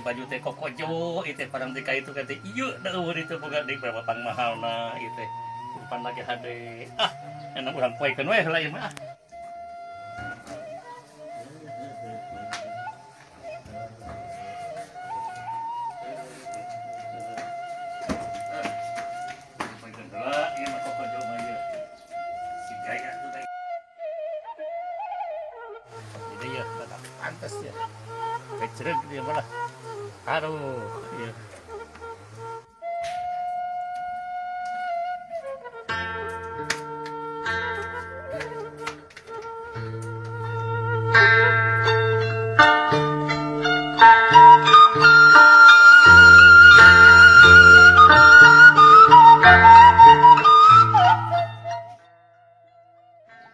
teh baju teh kokojo ieu teh parang teh ka itu kan teh ieu da eueuh itu boga deui berapa pang mahalna ieu teh. Kurpan lagi hade. Ah, enak urang poekeun we heula ieu mah. Poekeun heula ieu mah kokojo mah ieu. Si gaya tuh teh. Jadi ya, pantas ya. Kecereg dia malah. Aduh, ya.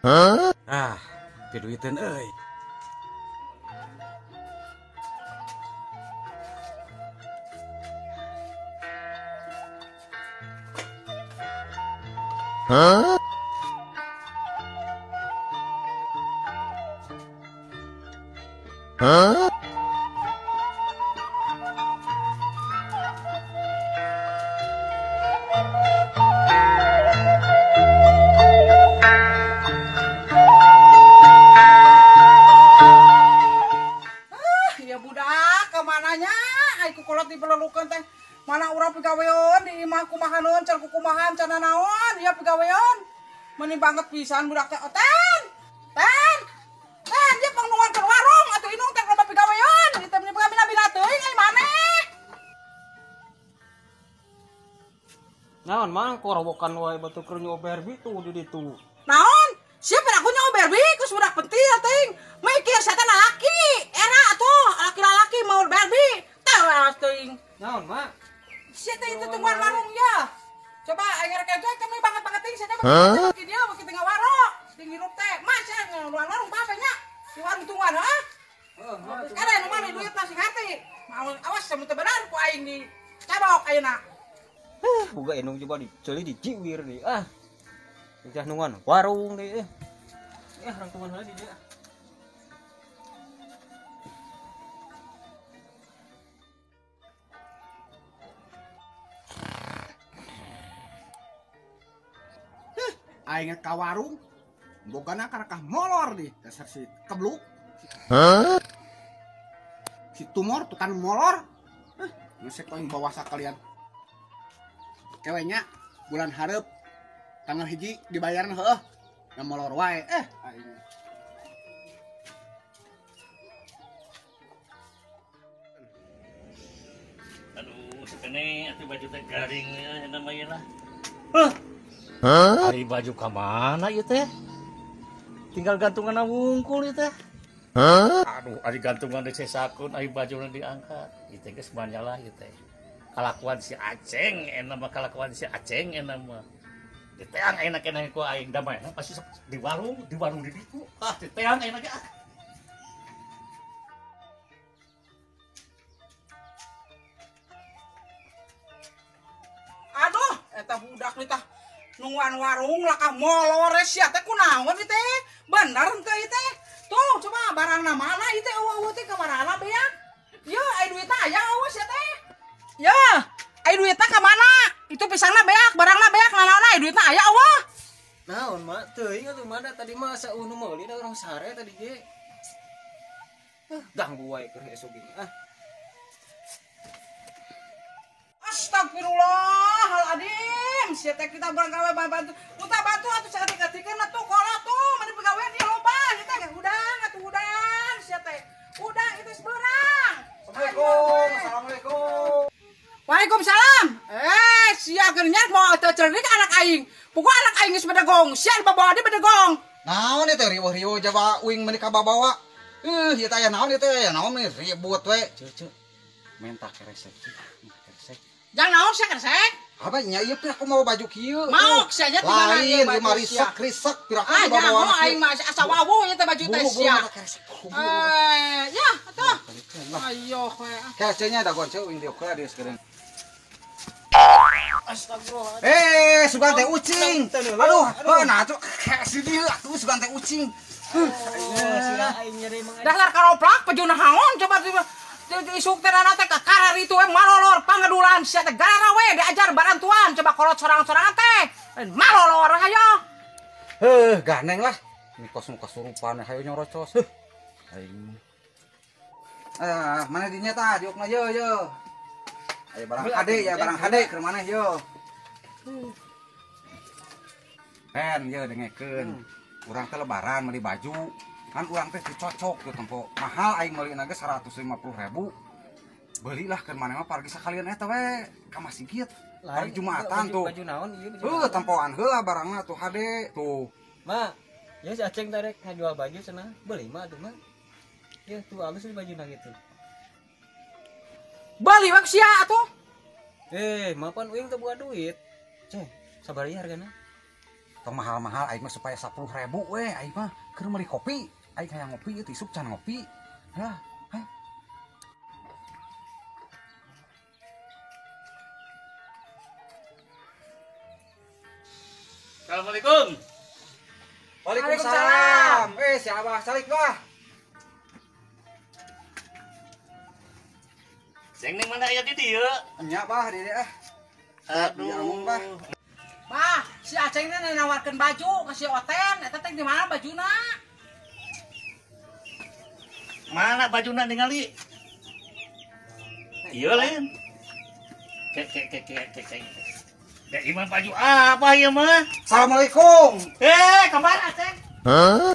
Huh? Ah, piduiteun euy. Huh? Huh? Ah, ya budak, kemananya? Ai kukolot dipelelukeun teh. Mana urang pigaweun di imah kumahaneun can kukumahan can naon ya pigaweun. Meni banget pisan budak teh. Ten. Ten. Ten ieu pangnungan warung atuh inung teh loba pigaweun. Ieu teh meni bina-bina teuing ai maneh. Naon mang korowokan wae batu keur nyoba Barbie tuh di ditu. Naon? Siapa aku nyoba Barbie ku budak pentil teuing. Mikir saya teh lalaki. Era atuh laki-laki mau Barbie. Teh teuing. Naon, Mak? Siapa itu tungguan warung ya? Coba aing rek kami banget banget ting saya teh dia beuki tengah waro, ting hirup teh. Mas ya ngeluan warung apa nya? Di warung tungguan ha? Heeh, sekarang nu mana duit masih hati. Mau awas semu teu benar ku aing di cabok ayeuna. Huh, boga indung coba diceuli dijiwir deui ah. Udah nungguan warung deui. Eh, orang tungguan heula di dieu. Aing ka warung bogana karakah molor di dasar si kebluk. Huh? Si tumor tukang molor. Ngesek aing bawa sakalian. Kewenya bulan hareup tanggal 1 dibayarna heueuh. Da molor wae aing. Aduh, sakene atuh baju teh garing ya namanya lah. Huh? Huh? Ari baju ka mana ieu teh? Tinggal gantungan wungkul ieu teh. Huh? Aduh, ari gantungan disesakeun, ari bajuna diangkat. Ieu teh geus manyalah ieu teh. Kalakuan si Aceng, enak mah kalakuan si Aceng enak mah. Diteang enak enak ku aing damai pasti di warung di ditu. Ah, diteang enak ah. Aduh, eta budak nih tah. Nungguan warung lakah molor sia teh kunaon ieu teh? Bener henteu ieu teh? Tuh, coba barangna mana ieu teh eueuh teh ka marana beak? Yeuh, ai duitna aya eueuh sia teh. Yeuh, ai duitna ka mana? Itu pisangna beak, barangna beak, nanaon ai duitna aya eueuh. Naon, Mak? Teuing atuh mana tadi mah sauh nu meuli da urang sare tadi ge. Ganggu wae keur esuk ge. Ah. Astagfirullahaladzim, sia teh kita bergawe bantu, minta bantu atuh saeutik-eutikeun atuh kolot tuh, meni pegawaian ieu loba, sia teh hudang atuh hudang sia teh. Hudang itu seberang. Assalamualaikum. Assalamualaikum. Waalaikumsalam. Sia keur nya mau teu cerdik anak aing. Pokok anak aing geus bedegong, sia dibawa di bedegong. Naon ieu teh riweuh-riweuh jaba uing meuni ka babawa. Ieu teh aya naon ieu teh? Aya naon nih ribut we. Ceu. Menta keresek. Keresek. Jangan naon sia keresek? Apa nya ieu teh aku mau baju kieu. Maok sia nya di mana ieu baju sia. Risek-risek piraku dibawa. Ah, aing mah asa wawuh ieu teh baju teh sia. Ya atuh. Ayo we. Kece nya dagoan ceu uing dieu ka dieu sekarang. Astagfirullah. Sugan teh ucing. Aduh, nah atuh si dieu atuh sugan teh ucing. Dasar karoplak pejuna haon coba Isuk teh nana teh ka karar itu we malolor pangedulan sia teh gara we diajar barantuan coba kolot sorang-sorangan teh. Malolor hayo. Heuh, ganeng lah. Mikos nu kasurupan hayo nyorocos. Heuh. Aing. Ah, mana dinya tah diukna ye ye. Aya barang hade ya barang hade keur maneh ye. Pen ye dengekeun. Urang teh lebaran meuli baju. Kan urang teh cocok tuh tempo. Mahal aing meulina ge 150.000. Belilah keur maneh mah pargi sakalian eta we ka masjid. Hari Jumatan tuh. Baju naon ieu baju? Heuh, tempoan heula barangna tuh hade tuh. Ma, ya si Aceng teh rek ngajual baju cenah. Beli mah atuh mah. Ya tuh alus bajuna gitu. Beli we sia atuh. Eh, mapan uing teu boga duit. Ceng, sabar ieu hargana. Tong mahal-mahal aing mah supaya 10.000 we aing mah keur meuli kopi. Aing hayang ngopi ieu isuk can ngopi. Hah, hah. Assalamualaikum. Waalaikumsalam. Si Abah salik bah. Seng ning mana aya di dieu? Nya bah di dieu ah. Aduh. Bah. Bah, si Aceng teh nawarkeun baju ka si Oten, eta teh di mana bajuna? Mana bajuna ningali? Ieu lain. Ke ke ke ke ke ke. Da imah baju apa ieu mah? Assalamualaikum. Kamar Aceng. Hah?